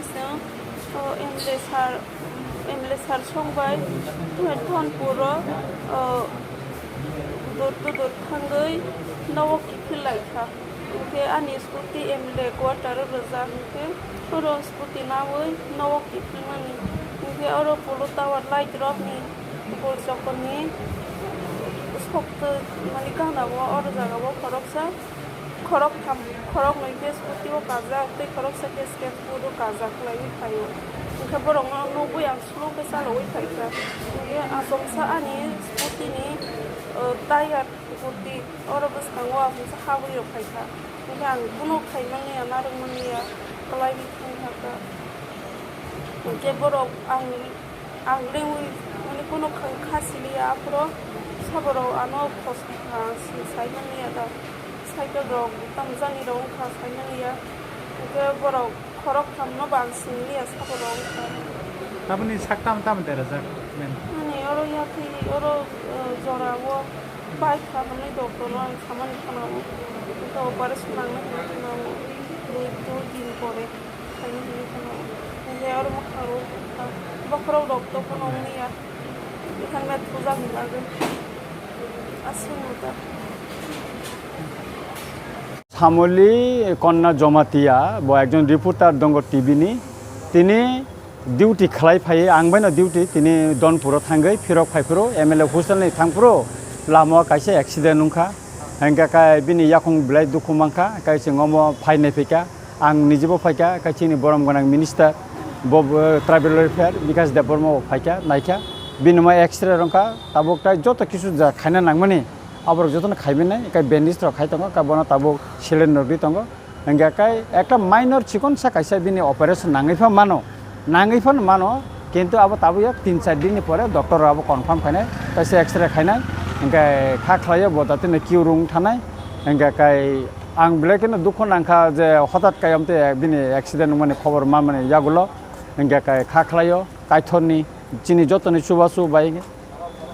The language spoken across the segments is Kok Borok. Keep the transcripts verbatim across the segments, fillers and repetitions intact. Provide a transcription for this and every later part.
Chwng, o, M L A sir, M L A sir songbai, Dhonpuro, o, door to door thangwi nogo kiphil lai kha. Hinkhe ani scooty M L A quarter o rwjak, hinkhe oro scooty nawi nogo kiphilmani. Hinkhe oro polo tower light rokni gol chokorni sokto mani gana o, oro jaga o khoroksa. Khorok tham, khorok nwi khe scooty o kajak, tei khorok sa khe skateboard o kajak khlaiwi phaio. Hinkhe borokno nugwi ang slow khe chalogwi phaikha. Hinkhe achomsa ani scooty ni, o, tyre gudi oro bwskango achomsa habwi rok phaikha. Hinkhe ang bono khaimanliya, narwkmanliya, kwlaiwi thangkha. Hinkhe borok ang Ang ringwi, mani, kunu kha-, kha siliya, aphuru saborok ano khosong kha, si-, saimaniya da. Cycle rok tamo jani rok wngkha, saimaniya. Hinkhe borok khorok thamno bo ang siniliya, saborok wngkha. Aboni sak tamo tamo derajak, men? Mani, oro yathwi, oro, eh, jora o bike kha hwnwi doctor no ang samani khwnao. Hinkhe operation nangnai hwnwi khwnao. Dui, dui din pore. Khaini hwnwi kheno, hinkhe oro mwkhang rok, bokhorok rok to phano wngya, helmet puja ni bagwi. Aswk ta. Samoli Konna Jomatia, bo ekjon reporter dongo T V ni. Tini duty khlai phai, ang baino duty, tini Donpuro thangwi phirok phai phuru, M L A hostel ni thang phuru, lama o kaisa accident wngkha. Hinkhe kai bini yakung belai dukhu mankha, kai chwng omo phai nai phikha. Ang nijibo phaikha, khe chini borom gwnang minister, bo, bo tribal welfare, Bikash Debbarma bo phaikha, naikha. Bini mai X-ray rwngkha, tabuk tai joto kisu ja khaina nangmani, aborok jotono khaiwi nai, khe bandage rok khai tongo, khe bono tabuk saline rwgwi tongo. Hingkhe khe ekta minor chikonsa kaisa bini operation nangwi pha mano. Nangwi phano mano, kintu abo tabuk yak tin char din ni pore doctor rok abo confirm khainai, kaisa X-ray khainai, hingkhe kha khlaio bo datino kiu rung thanai, hingkhe kai ang belai kheno dukhu nangkha je hothat kai amte bini accident wngmani khobor manmani yagulo, hingkhe kai kha khlaio Kaitorni chini jotoni chubachu bai.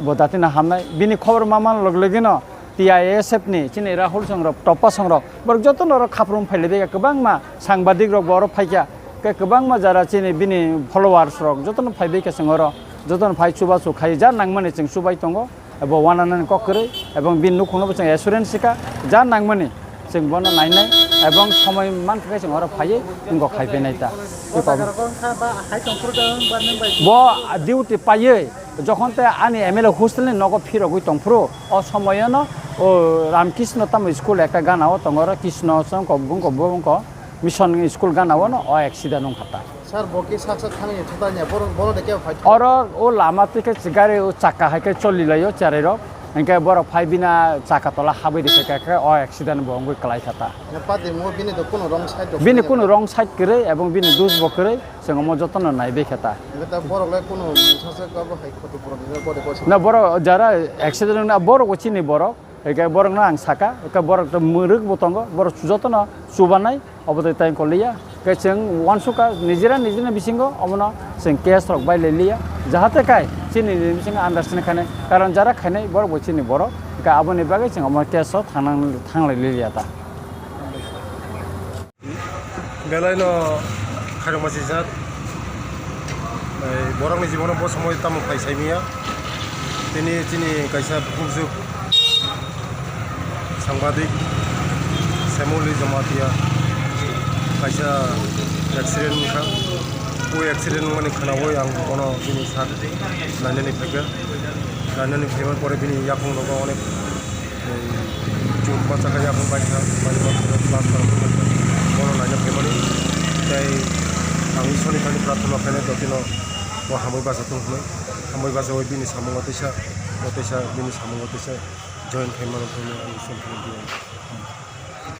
Bo datino hamnai. Bini khobor ma man log logino T I S F ni chini Rahul songrok, Toppa songrok, borok jotono oro khaprum phailai bega, kwbangma sangbadik rok bo oro phaikha. Khe kwbangma jara chini bini followers rok jotono phaibai khe chwng oro, jotono phai chubachu khai ja nangmani chwng chubai tongo. Bo wananani kok kwrwi, ebong bini nukhungno bo chwng assurance sikha, ja nangmani. Chwng bono nainai, ebong somoi mankha khe chwng oro phaiwi wngkok khai phainai ta. Bo jaga rok wngkha ba hai tongphuru da wng ba nung bai. Bo duty paiwi, jokhon te ani M L A hostel ni nogo phirogwi tongphuru, o somoyono o Ramkrishna tamo school ekta gana o tongo, oro Krishna chwngkok bungkok bo wngkok mission school gana o no o accident wngkha ta. Sir, bo khe sak sak thangwi thotanya, bono, bono de kebo phai. Oro o lama twi khe gari o chakka hai khe choli laio cherai rok. Hinkhe borok phai bina chakka tola habwi rikha khe o accident bo wngwi kwlai kha ta. Pati mo bini do kuno wrong side do. Bini kuno wrong side kwrwi ebong bini dos bo kwrwi chwng omo jotono nai bikha ta. Hinkhe ta borok le kuno sasa kabo hai khoto borok ni bode kosi. Na borok jara accident wngna borok bo chini borok. Hinkhe borokno ang saka, hinkhe borok to mwrwk bo tongo, borok jotono chubanai, obo twi tei koliya. Hinkhe chwng uansukha nijera nijera bisingo omono chwng case rok bai lai liya. Jahate kai chini bisingo understand khainai, karon jara khainai borok bo chini borok, hinkhe aboni bagwi chwng omo case o thangnang-, thanglai liya ta. Belai no khairokma sijak. Ei, borokni jibono bo somoi tamo phai saimiya. Tini chini kaisa bukhukjwk sangbadik Saimuli Jamatia kaisa accident wngkha. O accident wngmani khwnawi ang bono bini sak nainani phaikha. Nainani phaimani pore bini yakung rogo onek Chwng bachakha yakung baikha, baikha, baikha, bono naina phaimani. Tei ang Ishwarni thani prarthana khainai, jotino bo hamwi bachathung hwnwi, hamwi bachawi bini samungo teisa, bo teisa bini samungo teisa join khaimano hwnwi ang Ishwarni thani.